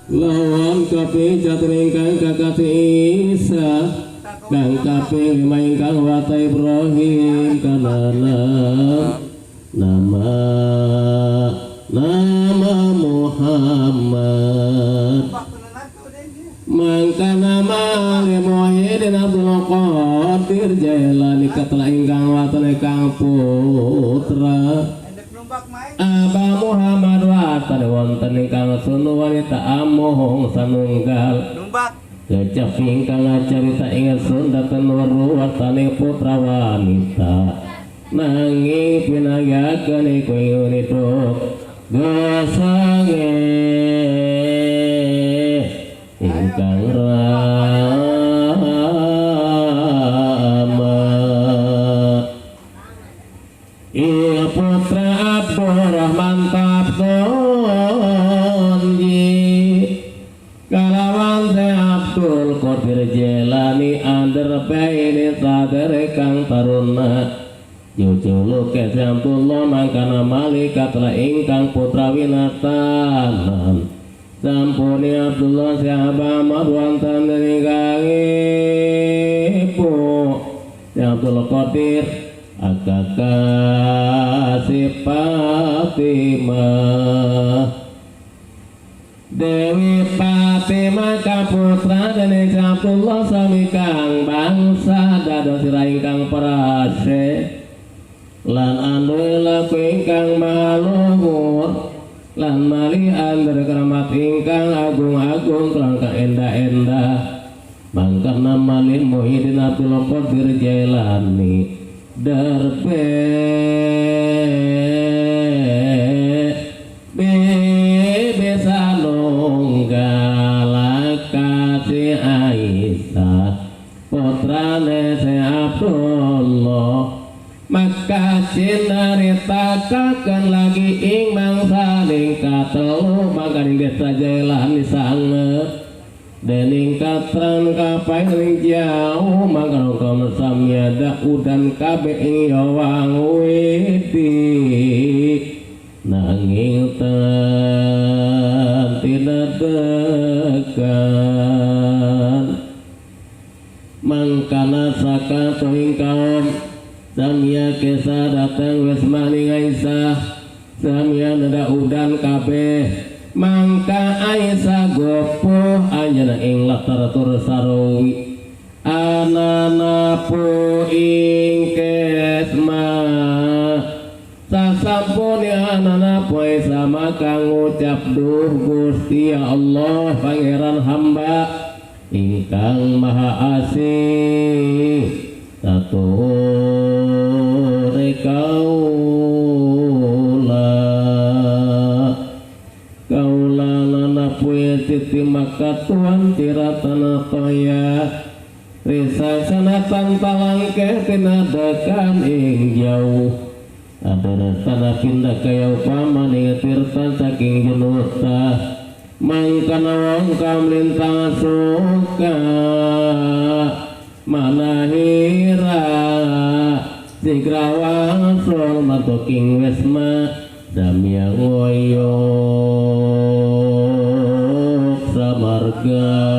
Lawan kaping catur ingkang kakati Isa kang kaping lima ingkang wata Ibrahim kanana nama nama Muhammad mangka nama Muhyiddin Abdul Qadir Jailani katela ingkang watane kang putra Aba Muhammad watane wonten ingkang sunu wanita amohong sanunggal kecap ingkang acarita ingsun dhateng weru wartane putra wanita nanging pinanggaken iku unito gesange ingkang rama ing putra Abdurrahman Tabdonji kalawan Abdul Qadir Jailani ander baini sadere kang taruna jujuluke Abdullah mangkana malaikat la ingkang putra winatanan sampuni Abdullah siapa wonten ingkang ibu Abdul Qadir akakasi Fatimah Dewi Fatimah kaputra dening Abdullah sami kang bangsa dados sira ingkang prase lan anu laku ingkang maha luhur lan mali ander keramat ingkang agung-agung lan kang endah-endah mangkana malih Muhyiddin Abdul Qadir Jailani darbe besanunggalakasi Aisyah putrane si Abdullah maka cinaritakan lagi ing mangsa ning katelu mangka ing desa Jailani sanget dening katran kapaing ing jauh mangka kaum samyada udan kabeh ing yawang widi nanging tan tinadegan mangkana saka ing kaum samya kesa datang wis maning Aisyah samya nada udan kabeh mangka Aisyah gopoh anjana ing latar tur sarwi ananapu ing kesma sasampune ananapu Aisyah maka ngucap duh Gusti ya Allah pangeran hamba ingkang maha asih sature kaula kaula lana puisi maka tuan tiratana toya risa sanatan talangke tinadakan ing jauh ada tanah pindah kaya upama ning tirta saking jenuta mangkana wong kamlintang suka manahira sigra wangsul matoking wesma damya ngoyok samarga.